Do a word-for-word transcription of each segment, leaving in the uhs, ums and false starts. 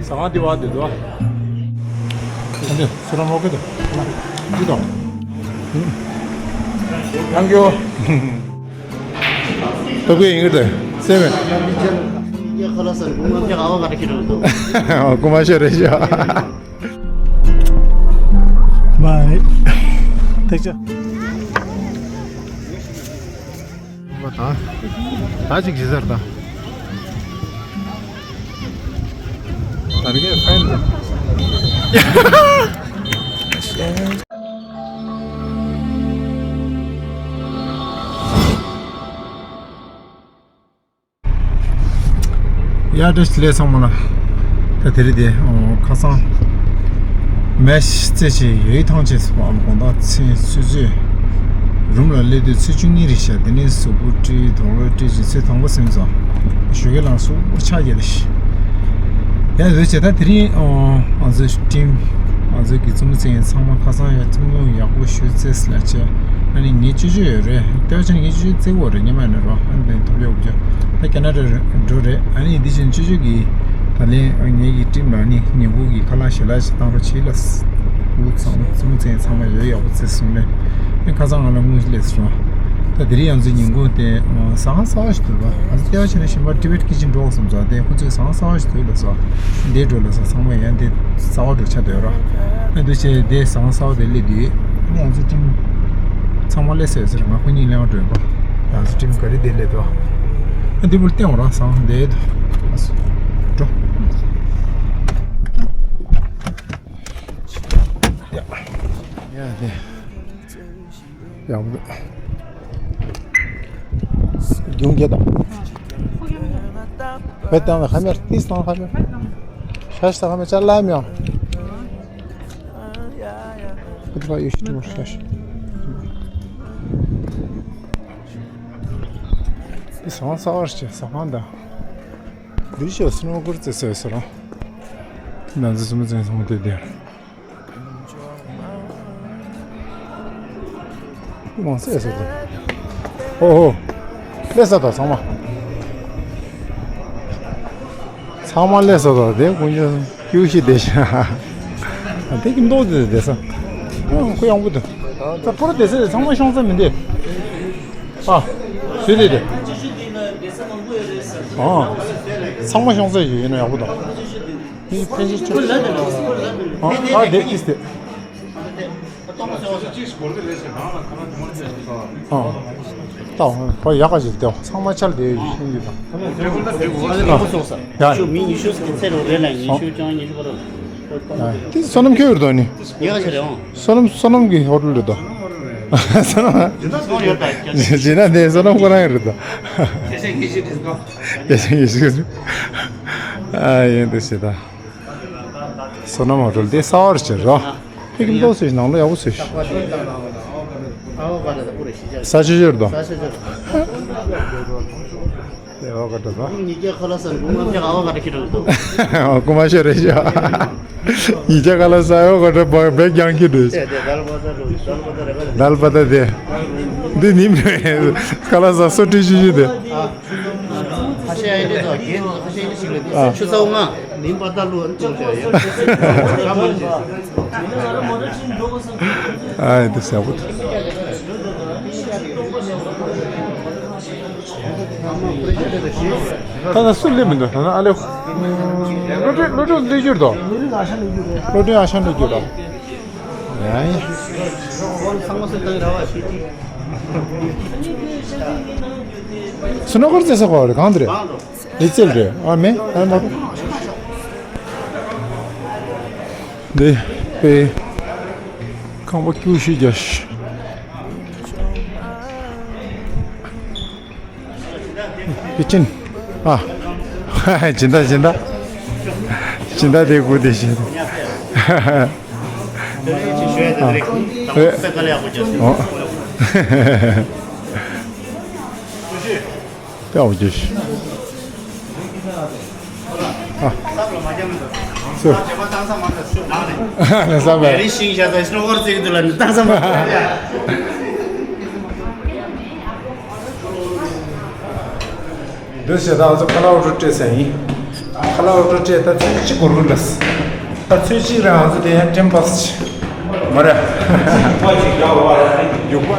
ད་ང་འདི་བ་འདི་འདུག་ཨ། འདི་སུ་རང་མོ་གི་འདུག་འདི་དང་། Thank you། ད་གུ་ཡིན་གི་འདུག་སེམས། ཁོ་ལ་སར་གུ་མ་ཁྱེད་ཨ་བ་ག་རེ་ཁྱེད་རང་འདུག་ཨོ་གུ་མ་ཤོད་རེད་ཤག Bye། ཐུགས་རྗེ་ཆེ། ད་ད་ཅིག་ཇི་ཟེར་ད། ད་རིག་གེ་ཕན། ཡ་བཀྲ་ཤིས་བདེ་ལེགས་ཚང་མ་ལ། ད་དེ་རིང་དེ་ཁ་སང་མེ་ཤི་རྩེ་ཆེ་ཡོའི་ཐང་ཆེ་སོང་བ་དགོང་དག་ཚེས་ཚོད་ཚོད་རུམ་ལ་སླེབས་དུས་ཚོད་བཅུ་གཉིས་རེད་ཤག་དེ་ནས་གཟུགས་པོ་བཀྲུས་དོག་ལོ་བཀྲུས་ཅིག་ཚོད་དང་པོ་སེམས་ཙང་ཞོགས་ཀས་ལངས་སུ་ཆགས་རྒྱ་རེད་ཤག་ཡ་བཟོས་བྱས་ད་དེ་རིང་ང་ཚོའི་ཊིམ་ང་ཚོའི་གི་བཙུན་མོ་བཙན་ཚང་མ་ཁ་སང་ཡ་ཐུན་མོང་ཡག་པོ་ཞུ་རྩེས་ལ་བྱས་ཨ་ནི་ངས་ཅོ་ཅོ་ཡོད་རེད་ལྟ་བ་བྱས་ན་ངས་ཅོ་ཅོ་བརྩེ་བོ་རེད་སྙམ་ཡ་ནི་རོ། ཨ་ནི་དེ་ཐུབ་ཡོད་ཀྱང་ད་ཁེ་ན་ཌ་འགྲོ་རེད། ཨ་ནི་འདི་བཞིན་ཅོ་ཅོ་གིས་ད་ལན་ངེད་ཀྱི་ཊིམ་ལ་ནི་ཉིན་གུང་གི་ཁ་ལག་ཞལ་ལག་ཞིག་བཏང་རོགས་བྱེད་ལ། བུ་ཚང་བཙུན་མོ་བཙན་ཚང་མ་ཡོད་ཡག་པོ་བརྩེ་གསུམ་ལས་ཨེ་ཁ་སང་ང་ལ་དངུལ་སླེབས་སོང་། ད་དེ་རིང་ཡང་ཚོའི་ཉིན་གུང་དེ་ཟ་ཁང་གསར་བ་ཞིག་ཐུག་པ་ཨ་ནི་ལྟེ་བ་བྱས་ན་གཞན་པ་ཊི་བེཊ་ཀི་ཆན་འགྲོ་དགོས་བསམ་ཙང་དེ་ཁོ་ཚོས་ཟ་ཁང་གསར་བ་ཞིག་ཐུག་ལ་ཟ། འདི་འགྲོ་ལ་ཟ་ཚང་མ་ཡང་དེ་གསར་བ་འགྲོ་ཆ་དོད་ར། ཨ་འདི་བྱས་དེ་ཟ་ཁང་གསར་བ་དེ་སླེབས་དུས་ང་ཚོ་ཊིམ་ཚང་མ་སླེབས་ཟེར་ཟེར་ང་ཁོ་གཉིས་ལེན་འགྲོ་ཡིན་པ། ང་ཚོ་ཊིམ་ག་རེ་དེ་སླེབས་དོ། ཨ་འདི་བུ་བསྟན་འོང་ར་ཟ་ཁང་དེ་དོ། འགྲོ། ཡ་ཡ་དེ། ཡག་པོ་འདུག་རྒྱུང་རྒྱ་དང་། བེད་དང་ལ་ཁ་མེར་ཏིས་དང་ཁ་མེར། ཤ་ཤ་ཁ་མེར་ཅ་ལ་མྱོང་། བེད་པ་ཡོ་ཤི་ཏི་མོ་ཤ་ཤ། ཏིས་དང་ས་བར་ཆེ་ས་ཁང་དང་། འདི་ཤོ་སི་ནོ་གུར་ཙེ་སོ་སོ་རང་། ན་ཟི་སུ་མི་ཙེ་སོང་དེ་དེར། མང་སེ་སེ་ཏོ། ཨོ་ཧོ། ལེ་ས་ཏོ་ཚང་མ། ཚང་མ་ལེ་ས་ཏོ་དེ་ཀུན་ཆ་ཀྱུ་ཤི་དེ་ཤ། དེ་ཀི་མདོ་དེ་དེ་ས། ཁོ་ཡང་བུ་དུ། ད་པོ་ར་དེ་སེ་ཚང་མ་ཤོང་ས་མི་འདི། ཨ། སུ་དེ་དེ། ཨ། ཚང་མ་ཤོང་ས་ཡོད་ཡིན་ན་ཡག་པོ་དང་། ཨ་དེ་ཏིས་ཏེ། ཨ། ད་བ་ཡག་ག་ཞིག་སྟེ་ཚང་མ་ཆལ་དེ་ཡིན་གྱི་དང་། ཡ། མི་ཉི་ཤུ་ཙམ་ཚེ་རུ་རེ་ལ་ཉི་ཤུ་ཅང་ཉི་ཤུ་བར། ཏིས་བསོད་ནམས་ཁྱོད་ཡོད་དོ་ནི། ཉེ་ག་ཞིག་རེད་ཨང་། བསོད་ནམས་བསོད་ནམས་ཀྱི་ཧོ་ཊེལ་རེད་དོ། བསོད་ནམས། ཇི་ན་དེ་བསོད་ནམས་ཁོ་རང་ཡོད་རེད་དོ། སྐད་ཆ་ངེས་ཤེས་དྲིས་གོ། སྐད་ཆ་ངེས་ཤེས་དྲིས། ཨ་ཡིན་དུ་ཞེ་ད། བསོད་ནམས་ཧོ་ཊེལ་དེ་གསར་བ་རེད་ཟེར་རོ། ཕ་གི་མདོག་བཟོས་ནང་ལོགས་ཡག་པོ་བཟོས། ས་ཆུ་ཆུར་དོ། ས་ཆུ་ཆུར། ཨ་བ་ག་ཏྲ་དོ། ཉིས་བརྒྱ་ཁ་ལག་ཟ་ནི་རྐུ་མ་ཁྱེད་ཨ་བ་ག་ཏྲ་ཁྱེད་རང་དོ། རྐུ་མ་ཤོར་རེད་ཤག་ཉིས་བརྒྱ་ཁ་ལག་ཟ་ཨ་བ་ག་ཏྲ་བེག་རྒྱང་ཁྱེར་འགྲོ། དལ་བ་དལ་བ་དེ། འདི་ནིམ་རེད། ཁ་ལག་ཟ་སོ་ཏྲི་ཤུ་ཤུ་དེ། ཁ་ཤས་ཨེ་འདྲས་ཚོ་རྒན་ཁ་ཤས་ཨེ་འདྲས་ཞིག་ལ་འདི་ཨ། ཆུ་ཚ་བོ་ང་ནིམ་པ་ཏ་ལུ་ཨན་ཏོ་ཤ་ཡ་ཁ་མ་རེད། ཨ་ཨེ་འདི་ཟ་བོ། ད་ན་སུ་སླེབས་མི་འདུག་ད་ན་ཨ་ལེ། སློབ་གྲྭའི་སློབ་གྲྭའི་སླེབས་རྒྱུར་དོ། སློབ་གྲྭའི་ཨ་ཞང་སླེབས་རྒྱུར་དོ། ཡ་ཡ། སུ་ནོ་ཀར་རྩེ་ས་གོ་རེད་གང་དེ་རེད། ལི་ཙེལ་རེད་ཨ་མེ་ཨ་མ། འདི་པེ་ཁང་པ་ཀྱུ་ཤི་རྒྱ་ཤི། ཡི་ཅིན། ཨ། སྦྱིན་བདག་སྦྱིན་བདག་སྦྱིན་བདག་དེ་དགུ་དེ་བཞིན། ཨ། ཨོ། དེ་ཨོ་ཅིས། ཨ། སུ། ལ་ས་བ། རི་ཤིང་ཤ་ཚ་ཤི་ནོ་ཧོར་ཚིག་ཏུ་ལ་ནི་ཏང་ས་མ། འདི་བྱས་ད་ང་ཚོ་ཁ་ལག་འོ་སྤྲོད་སྤྲད་ས་ཡིན། ཁ་ལག་འོ་སྤྲོ་སྤྲད། ད་ཚོད་གཅིག་འགོར་གི་འདུག་ད་ཚོད་གཅིག་རང་ང་ཚོ་དེ་ཡང་ཊེམ་པ་སི་མ་རེད། རྒྱུག་པ་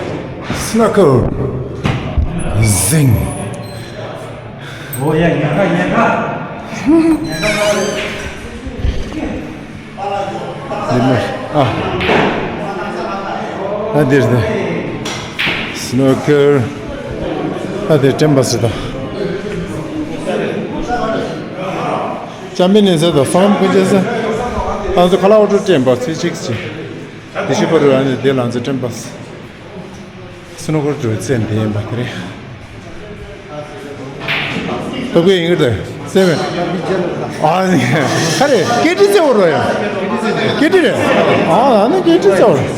སི་ནོ་ཀར་ཟིང་། འོ་ཡ། ཉན་ཁ་ཉན་ཁ། འདི་མོ། ཨ། ཨ་འདིར་ད་སི་ནོ་ཀར། ཨ་འདིར་ཊེམ་པ་སི་ད། ཅམ་པི་ནི་ཟེར་དང་སོང་ཁུ་ཅེ་ཟེར། ང་ཚོ་ཁ་ལག་འོ་སྤྲོ་སྤྲད་པ་ཚོད་གཅིག་ཅིག་དེ་ཤི་པ་རུ་ཨ་ནི་དེ་ལ་ང་ཚོ་ཊེམ་པ་སི། སི་ནོ་ཀར་དུ་རྩེད་འདི་ཡིན་པ་དེ་རེད། ལྟོ་གོས་ཡིན་གྱི་རེད། སེམས་ཨ་ནི་ག་རེ་སྐེ་དཀྲིས་རྩེ་བོ་རོ་ཡ། སྐེ་དཀྲིས་རེད། ཨ་ཨ་ནི་སྐེ་དཀྲིས་རྩེ་བོ་རེད།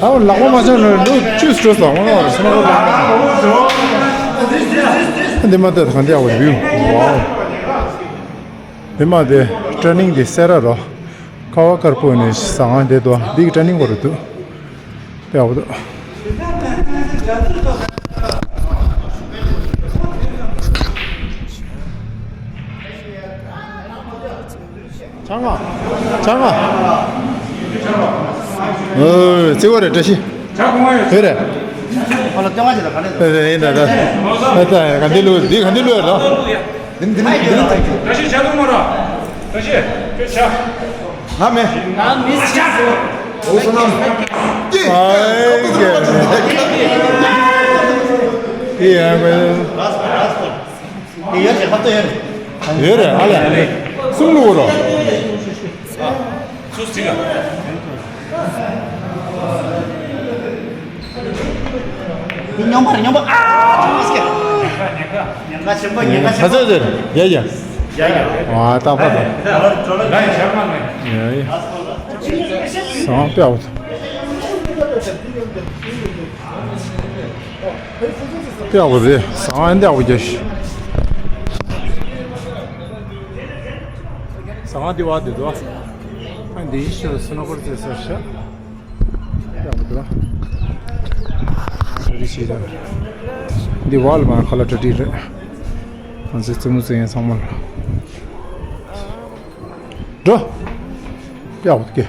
ཨ་ལག་པ་མ་ཆག་ནོ་ལུ་ཅུས་འགྲོ་སོང་ངོ་ནོ་སི་ནོ་ཀར་དང་། འདི་མ་ལྟ་གང་འདི་ཨ་བོ་བིའུ། ཝའོ། འདི་མ་དེ་ཊེ་ནིང་དེ་སེ་ར་རོ། ཁ་བ་དཀར་པོ་ནས་ཟ་ང་བསྡད་དོ། འདི་གི་ཊེ་ནིང་བར་དུ་དཔེ་ཡག་པོ་འདུག་ཆང་མ། ཆང་མ། ཨོ། བརྩེ་བ་རེད་བཀྲ་ཤིས། ཡོད་རེད། ཨ་ལ་ལྟོས་ང་ཅི་ལ་ག་ནས། ཨེ་ཡིན་ད་ད། ཨ་ད་ག་འདི་ལུས་འདི་ག་འདི་ལུས་རེད། འདི་འདི་འདི་འདི་ཐག་གཅོད། བཀྲ་ཤིས་བྱ་འདུག་མ་ར། བཀྲ་ཤིས་ཁྱོད་བྱ། ང་མེད། ང་མི་བྱ། འོ་སོ་ནམ། ཀྱེ། ཨའི་ཀྱེ། ཀྱེ་ཡ་ཀྱེ། དེ་ཡོད་རེད། ཧ་ཏོ་ཡོད་རེད། ཡོད་རེད། ཨ་ལས། གསུམ་ལུག་རོ། སུ་གཅིག་ག་འདི་སྨྱོན་པ་རེད། སྨྱོན་པ། ཨ། ཉེན་ཁ་ཆེན་པོ། ཉེན་ཁ་ཆེན་པོ། ཡ་ཡ། ཡ་ཡ། ཨ་རྟག་པར་དང་། ཡ་ཡ། སང་ཏེ་ཨའོ། ཏེ་ཨའོ་རེད། སང་ཨ་ཏེ་ཨའོ་རྒྱ་ཤི། སང་ཨ་ཏེ་བ་དེ་དོ། ཨ་འདི་ཡི་ཤི་སི་ནོ་ཀར་རྩེ་ས་ཤ། ཡག་པོ་འདུག་ཨ། རི་ཞིག་རེད། འདི་བ་ལ་མ་ཁ་ལག་གྲ་སྒྲིག་རེད། ང་ཚོའི་རྩེད་མོ་རྩེ་མཁན་ཚང་མ་ལ། འགྲོ། ཡག་པོ་འདུག་གས།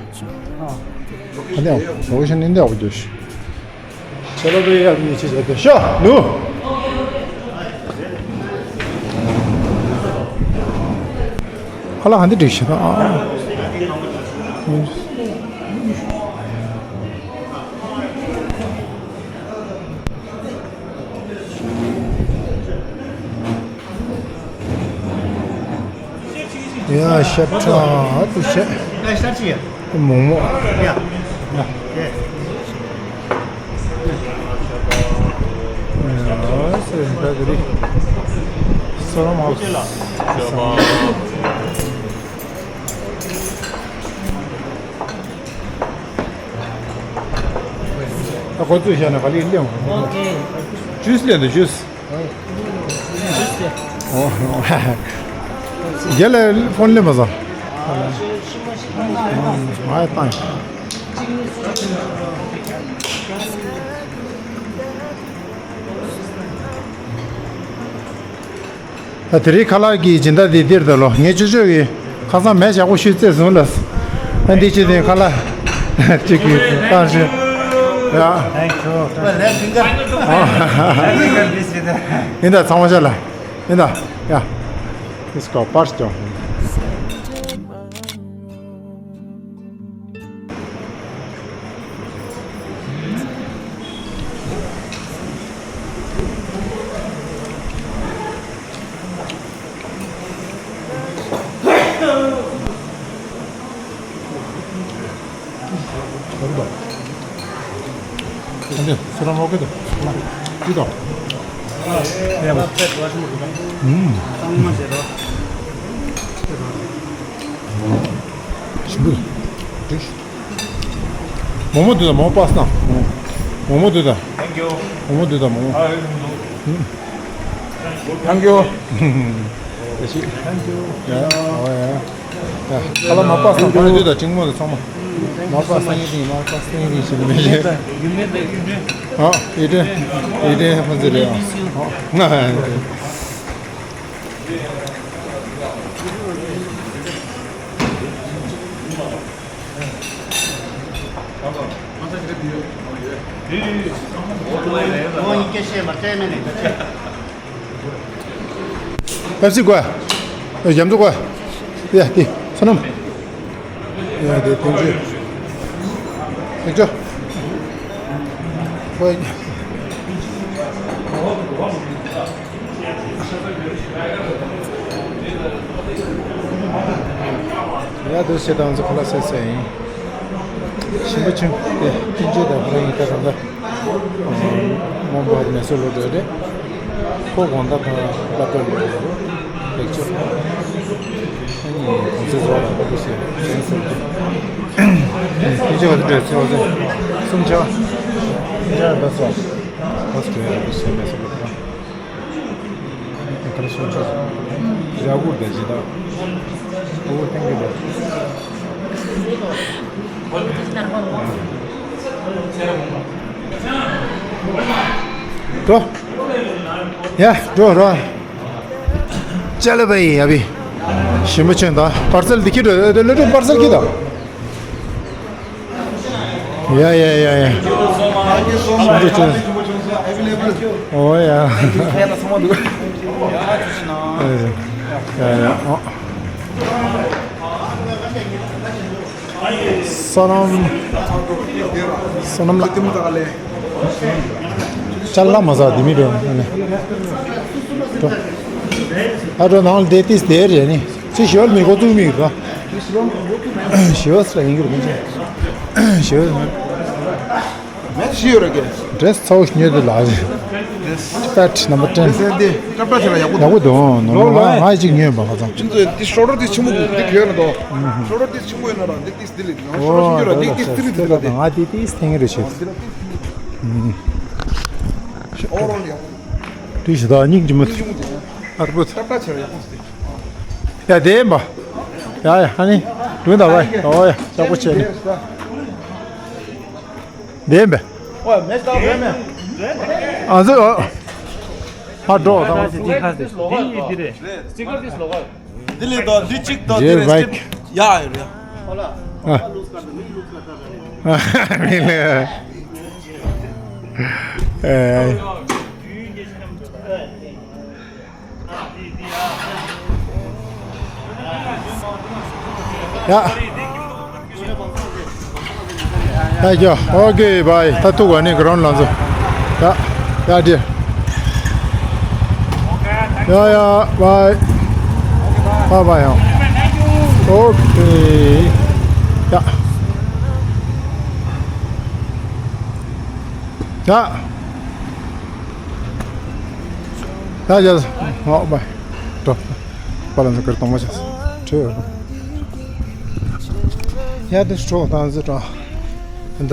ཨ་ནི་ཡག་པོ་ཞིག་ནི་འདི་ཡག་པོ་འདུག་ཤ་ལོ་པའི་ཡག་ཉེས་ཆད་བྱས་ཏེ་ཤ་ནུ། ཁ་ལག་ག་འདི་སྒྲིག་ཤག་ད། ཨ། ཡ་ཤ་ཁྲག་ཏུ་བྱས། ཨ་ཤ་ཅི་ཡ། མོག་མོག་ཡ། ཡ། ཡ། ཡ་སེ་ད་དེ་རི། སོ་ར་མ། ད་ཁོ་ཚོས་བཤད་ན་ག་ལེར་ལེན། ཨོ་ཀེ། ཇུས་ལེན་དུ་ཇུས། ཨོ། རྒྱལ་ལ་ཕོན་ལེན་མ་བཟང་། ཨ་ཡ་བཏང་། ད་དེ་རིང་ཁ་ལག་གི་སྦྱིན་བདག་དེ་འདིར་ད་ལོ། ངས་ཅོ་ཅོ་གི་ཁ་སང་མེ་ཞག་པོ་ཞུས་རྩེས་སོང་ལ། ཨ་འདི་ཅི་དེ་ཁ་ལག་ཅིག་གི་བཏང་ཞུ། ཡ། Thank you. ཡིན་ད་ཚང་མ་ཤ་ལ། ཡིན་ད། ཡ། Let's go. པར་སྐྱོང་། ཨ་འདི་སུ་རང་ལོག་གི་འདུག་ཅི་དང་། ཡ་མ། ཨུམ། ཞིམ་པོ་འདུག་མོག་མོག་འདུག་ད། མོག་མོག་པ་སེ་ན། མོག་མོག་འདུག་ད། Thank you. མོག་མོག་འདུག་ད་མོག་མོག་ཨུམ། Thank you. Thank you. ཡ། ཨོ་ཡ། ཡ། ཁ་ལག་མོག་པ་སེ་ན་ཕ་ནི་འདུག་ད། ཀྲིང་མོ་དང་ཚང་མ། མོག་པ་སེ་ན་ཡིན་ཏེ། མོག་པ་སེ་ན་ཡིན་ཞིག་མེད་ཞིག་ཨ། ཡི་ཏྲེ། ཡི་ཏྲེ་ཕ་ཚི་རེད། ཨ། ང་། པེབ་སི་དགོས། ཨེ། རྒྱ་མཚོ་དགོས། ཡ་དེ་བསོད་ནམས། ཡ་དེ་དོན་གཅོད། ཐེག་ཆོ། ཧོꯏ། ཡ་དེ་བྱེད་དང་ཚོ་ཁ་ལག་བཟས་བཟས་ཡིན། ཞིམ་པོ་བྱུང་། དེ་ཐུན་ཆོད་དང་ཁོ་རང་གཉིས་ཀ་རང་ད། མོན་པ་མེ་སོར་ལོག་འགྲོ་རེད། ཁོ་དགོང་དག་གང་སློབ་གྲྭ་ལོག་རེད། ལེགས་ཆོ། ཨ་ནི་གོང་ཚེ་རྫོགས་ལ་ཁོ་ཚོ་ཞེས་ཞེས་གསུངས་ཏེ། ཐུན་ཆོད་བ་དེ་འདྲ་ཚེ་བ་ཚེ་གསུམ་ཆ་བ། ཐུན་ཆོད་ད་སོ། ཁོ་ཚོ་གྲོས་ཡག་པོ་ཞེས་མེ་སོར་ལོག་རེད། ཁ་ལ་སོང་ཆོག་ཡག་པོ་རེད་ཇི་ལྟར། ཨོ་ཐེང་ཀྱུ་ལོ། འགྲོ། ཡ་འགྲོ་རོ། ཅ་ལེ་བའི་ཡ་བི། ཞིམ་པོ་ཆོན་ད་པར་སེལ་འདི་ཁྱེར་འགྲོ། ལོ་ཏྲོ་པར་སེལ་ཁྱེར་ད། ཡ་ཡ་ཡ་ཡ། ཞིམ་པོ་ཆོན། ཨོ་ཡ། ཡ་ཡ་ཨོ། བསོད་ནམས། བསོད་ནམས་ལགས། ཅ་ལག་མ་ཟ་དེ་མི་འགྲོ་ཨ་ནི། འགྲོ། ཨ་འགྲོ་ནང་ལ་བསྡད་དེ་བསྡད་རེད་ནི། ཚེ་ཞི་བ་ལ་མི་གོ་ཚུགས་མི་ཡོད་པ། ཞི་བ་ས་ཡིན་གྱི་རེད་མི་ཚེ། ཞི་བ་ས། མེད་ཤི་ཡོད་རེད་གི། འདྲེས་ཚ་བོ་ཉོས་འདུག་ལགས། ཕེཊ་ནམ་བར་ཊེན། འདྲེས་དེ་ཀྲབ་ཀྲ་བྱེད་ལ་ཡག་པོ་ཡག་པོ་འདུག་འདུག་ལོ་ལོ་ལ་ང་ཡི་གཅིག་ཉོས་པ་ཁ་ཚང་། ཁྱིམ་ཚོས་འདི་ཤོ་ལོ་འདི་ཆེན་མོ་འདུག་འདི་ག་ཡོད་ན་འདུག་ཤོ་ལོ་འདི་ཆེན་མོ་ཡོད་ན་ར་འདི་ཏིས་འདི་ལས་ང་ཤོ་ལོ་ཤོ་འགྱུར་ར་འདི་ཏིས་འདི་ལས་འདི་ལ་འདི། ང་འདི་ཏིས་ཐེངས་རེ་བྱེད། ཨོ་རོ་ཡག་པོ། དུས་ཞིག་ད་སྙིང་རྗེ་མོ། སྙིང་རྗེ་མོ་དེ། ཨ་རུ་པོ། ཀྲབ་ཀྲ་བྱེད་ལ་ཡག་པོ་འདུག་ཡ་དེ་ཡིན་པ། ཡ་ཡ་ཧ་ནི། དུས་ད་བ་ཡ་ཨོ་ཡ་ཡག་པོ་བྱེད་ནི། འདི་ཡིན་པས། ཨ་ཟོ། ཨ་འགྲོ་དང་། འདི་ཡི་འདི་རེད། སི་ཀར་འདི་ལོག་ག་འདི་ལས་དོ་འདི་གཅིག་དོ་འདི་རེད་སི་ཀར། ཡ་ཡ་ཡ། ཨ་མི་ལ། ཨེ། ཡ། ཡ་ཡ། ཨོ་ཀེ་བྷའི། ད་ཐུག་པ་ནི་གྷི་རའུན་ལ་ཚོ། ཡ་ཡ་ཌི། ཡ་ཡ་བྷའི། བྷའི་བྷའི་ཡང་། ཨོ་ཀེ། ཡ་ཡ། ཡ་ཡ། ཨོ་བྷའི། འགྲོ། པ་ལ་འཛུགས་ཀར་གཏོང་མ་བྱས། ཁྲོས་ཡོད། ཡ་དེ་སྤྲོ་དང་ཟི་དྲ། ད་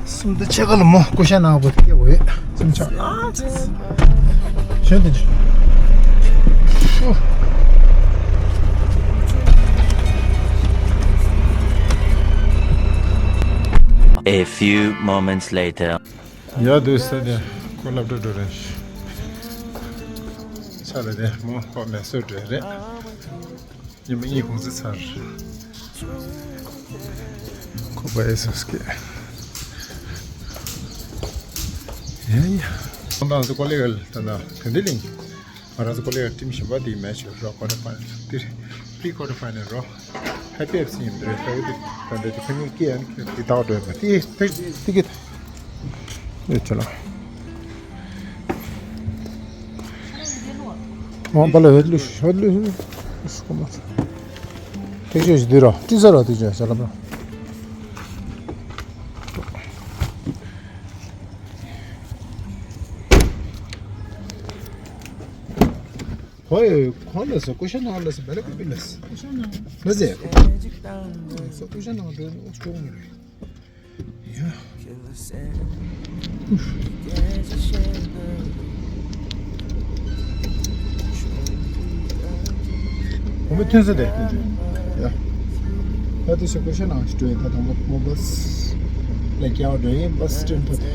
སུམ་དུ་ཆེ་ག་ལ་མོ་ཀུ་ཤ་ནག་པོ་སྐྱེ་བོ་ཡོད་སུམ་ཆ། གཞན་དེ་ཅི། A few moments later. ཡ་དུས་ས་དེ་ཁོ་སློབ་གྲྭ་འགྲོ་རེད། ཆ་ལ་དེ་མོ་ཁོ་མེ་སོར་འགྲོ་རེད། ཉི་མ་གཉིས་གུང་ཚེ་ཚར། ཁོ་པ་ཨེ་སོ་སྐད། ཡ་ཡ། ཁོང་རང་ཚོ་ཀོ་ལི་གལ་ད་ན་ག་འདི་ལིང་། ང་རང་ཚོ་ཀོ་ལི་གལ་ཊིམ་གཞན་པ་དེའི་མེ་ཆུ་རོགས་ཀོ་ཊར་ཕའི་ནལ་དེ་པི་རི་ཀོ་ཊར་ཕའི་ནལ་རོ། ཧེ་པི་ཨེཕ་སི་ཡིན་འདྲ་ད་འདི་ད་འདི་ཁོ་གཉིས་སྐད་ཡང་དེ་དག་འགྲོ་ཡོད་པ་དེ་དེ་དེ་གི་ཨེ་ཆ་ལ། ཨོ་པ་ལ་ཧེ་ལུ་ཧེ་ལུ་ཧེ་ལུ་ཧེ་ལུ་ཧེ་ལུ། ཐེག་ཆོས་ཤིག་འདི་རོ་ཏི་ས་རོ་ཏི་ཆོས་ཤ་ལ་པ། ཧོꯏ་ཁོང་ལ་སོ་ཀུ་ཤ་ནང་ལ་སོ་བེ་ལ་ཀུ་པི་ལ་སོ། ཀུ་ཤ་ནང་། ལ་ཟེ། སོ་ཀུ་ཤ་ནང་འགྲོ་ནོ་ཅོང་རེད། ཡ། ཁོ་མོ་ཐོན་ས་དེ་ཐོན་ཆོག་ཡ། ད་དེ་ཞིག་ཀུ་ཤ་ནང་ཞིག་འགྲོ་ཡ། ད་དང་པོ་མོ་བྷ་སི་ལ་རྒྱག་འགྲོ་ཡིན། བྷ་སི་སི་ཊེན་ཕ་དེ།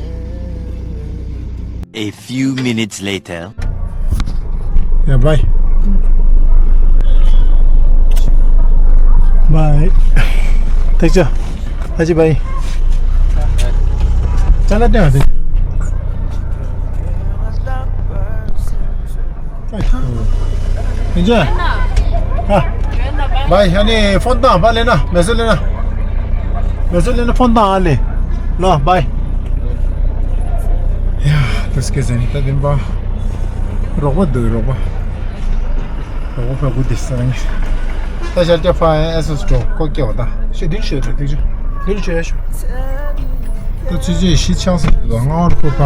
A few minutes later. ཡ་བྷའི། Bye. ཐུགས་རྗེ་ཆེ། ཨ་ཅེ་bye། ཅ་ལག་སྟོན་པ་དེ། ཐུགས་རྗེ་ཆེ། ཨ། bye། ཨ་ནི་ཕོན་བཏང་། bye ལེན་ན། མེ་སོ་ལེན་ན། མེ་སོ་ལེན་ན་ཕོན་བཏང་ཨ་ལེ། ལོ་bye། ཡ། དུས་སྐད་ཟེར་ནི་ད་བདེན་པ། རོགས་པ་འདུག་རོགས་པ། རོགས་པ་ཕ་གུ་དེ་ས་རང་གི། ད་ཤར་རྒྱག་ཕ་ཨེ་སོ་སོ་འགྲོ་ཁོ་སྐྱེ་བ་ད་ཤི་དུས་ཤི་རེད་དུས་ཤི་དུས་ཤི་ཡ་ཤི། ད་ཚུལ་ཅི་ཤི་ཆགས་སོང་དུས་ང་བར་ཁོ་ཕ་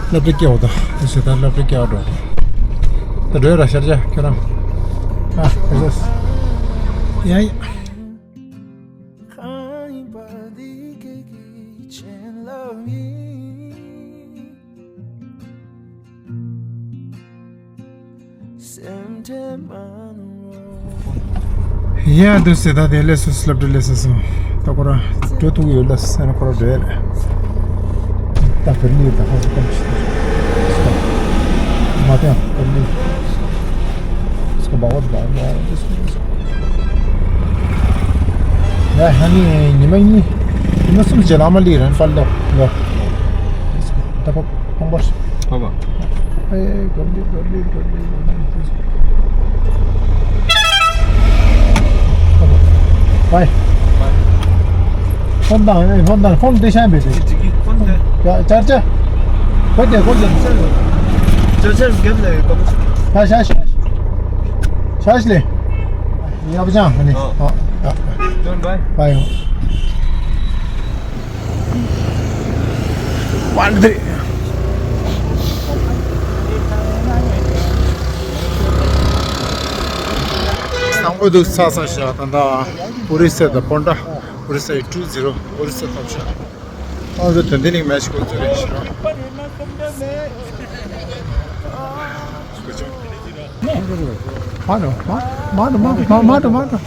སློབ་གྲྭ་སྐྱེ་བ་ད་དུས་ཤི་ད་སློབ་གྲྭ་སྐྱེ་བ་འགྲོ། ད་འགྲོ་ཡ་ར་ཤར་རྒྱག་ཁྱོད་རང་། ཨ་ཨེ་སོ་སོ། ཡ་ཡ། ཡ་འདུག་ཟེར། ད་དེ་ལས་སུ་སློབ་གྲྭ་ལས་སུ་སོང་། ད་ཁོ་ར་འགྲོ་ཐུག་ཡོད་ལ་སེ་ན་ཁོ་ར་འགྲོ་ཡ་རེད། ད་བེར་ལི་ད་ཧ་སུ་ཀམ་ཤི་ཏུ་མ་ཏེ་བེར་ལི་སྐོ་བ་བ་བ་བ་ཡ་ཧ་ནི་ཉི་མ་གཉིས་ཉི་མ་གསུམ་རྗེས་ལ་མ་ལི་རན་པར་ལོ་ལོ། ད་ཕ་ཕང་པར། ཕ་བ། ཨེ་གོར་ལི་གོར་ལི་གོར་ལི་གོར་ལི། ཕ་བ། ཕ་བ། ཕོན་དང་ཨེ་ཕོན་དང་ཕོན་དེ་ཤན་པས་དེ། ཅི་ཅི་ཕོན་དེ། ཡ་ཅར་ཅར། ཕོན་དེ་ཕོན་དེ། ཅར་ཅར་གེབ་ལ་ཡོད་གམ། ཤ་ཤ་ཤ་ཤ་ལེ། ཡ་བ་ཅང་ཨ་ནི། ཨ་ཡ། ཅོན་བའི། བའི། One three། སང་པོ་འདུག་ས་ས་ཤ་ད་ད་ཨོ་རི་ས་དང་པོན་ཏྲ། ཨོ་རི་ས་ཡི་ཊུ་ཛི་རོ། ཨོ་རི་ས་ཐོབ་ཤ། ཨ་ཟེར་དོན་ལྡན་ནིང་མེ་ཆི་ཀོ་ཛི་རོ་ཤི་རོ། མ་འགྲོ་མ་འགྲོ་མ་འགྲོ་མ་འགྲོ་མ་འགྲོ།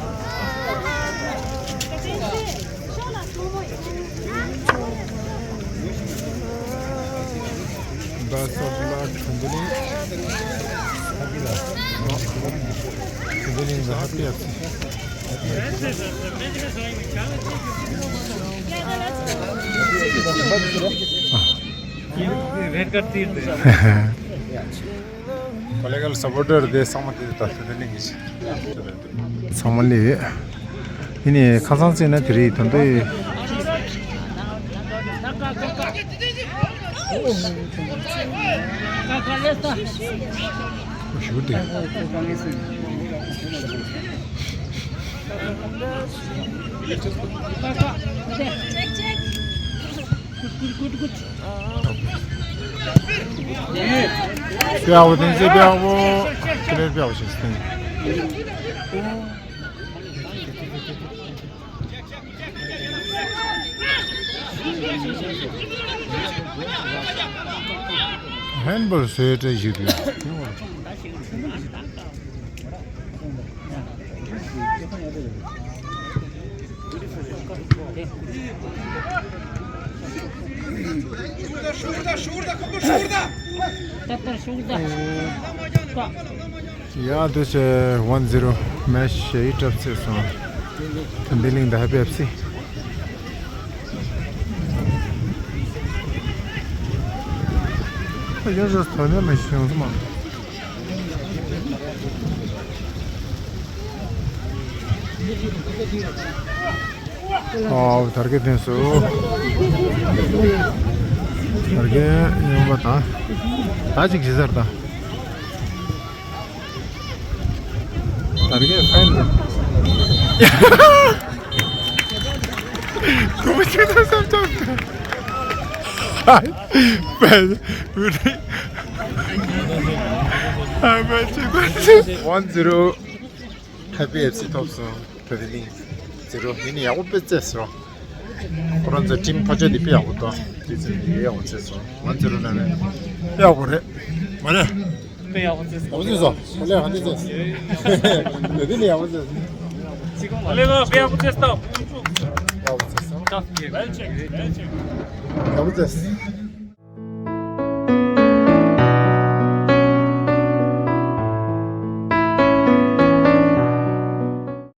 Best of luck, Thandili. Thandili is happy, happy. Red card तीर दे। Political supporter དེ་ཚང་མ་དེ་ད་ལྟ་དེ་ནས་ཚང་མ་ལས་ཡིན་ནི་ཁ་སང་བརྩིས་ན་དེ་རིང་ད་ལྟ་ཞུ་དེ། དཔེ་ཡག་པོ་བསྟན་ཚེ་དཔེ་ཡག་པོ། དཔེ་ལེགས་དཔེ་ཡག་པོ་ཞིག་བསྟན། ཧན་བོལ་སོས་བྲལ་ཞིག་རེད། ཡ་དུ་ཆེ་ཝན་ཛི་རོ་མེ་ཤེ་ཡི་གྲབས་ཚེ་སོང་། ཐན་ཏི་ལིང་ད་ཧ་པེབ་སི། ཡ་ཟ་ཐོ་ནེ་མེ་ཤེ་ཡོང་སོང་མ། ཨོ་དར་གེ་ཐོན་སོང་། དར་གེ་ཡོང་བ་དང་། ད་ཅིག་ཇི་ཟེར་དང་། དར་གེ་ཕན། ཁོ་མོ་ཆེ་ད་སམ་ཅོག་ཕན། ཕན། ཕན་ཆེ་ད། ཝན་ཛི་རོ། ཧེ་པི་ཨེཕ་སི་ཐོབ་སོང་། ཐོབ་ནི་ཟེར་རོ། ཡིན་ནི་ཡག་པོ་དཔེ་རྩེས་སོང་། ཁོ་རང་ཚོ་ཊིམ་ཕ་ཆོས་འདི་དཔེ་ཡག་པོ་འདུག་དེ་ཚོ་ཡག་པོ་རྩེས་སོང་། ང་ཚོ་རུ་ན་ནི་དཔེ་ཡག་པོ་རེད། མ་རེད། དཔེ་ཡག་པོ་རྩེས་སོང་། ཡག་པོ་རྩེས་སོང་། ཁོ་ལས་ག་འདི་རྩེས་སོང་། དེ་འདི་ལས་ཡག་པོ་རྩེས་སོང་། ལས་ལ་དཔེ་ཡག་པོ་རྩེས་སོང་། ཡག་པོ་རྩེས་སོང་། ཡག་པོ་རྩེས་སོང་།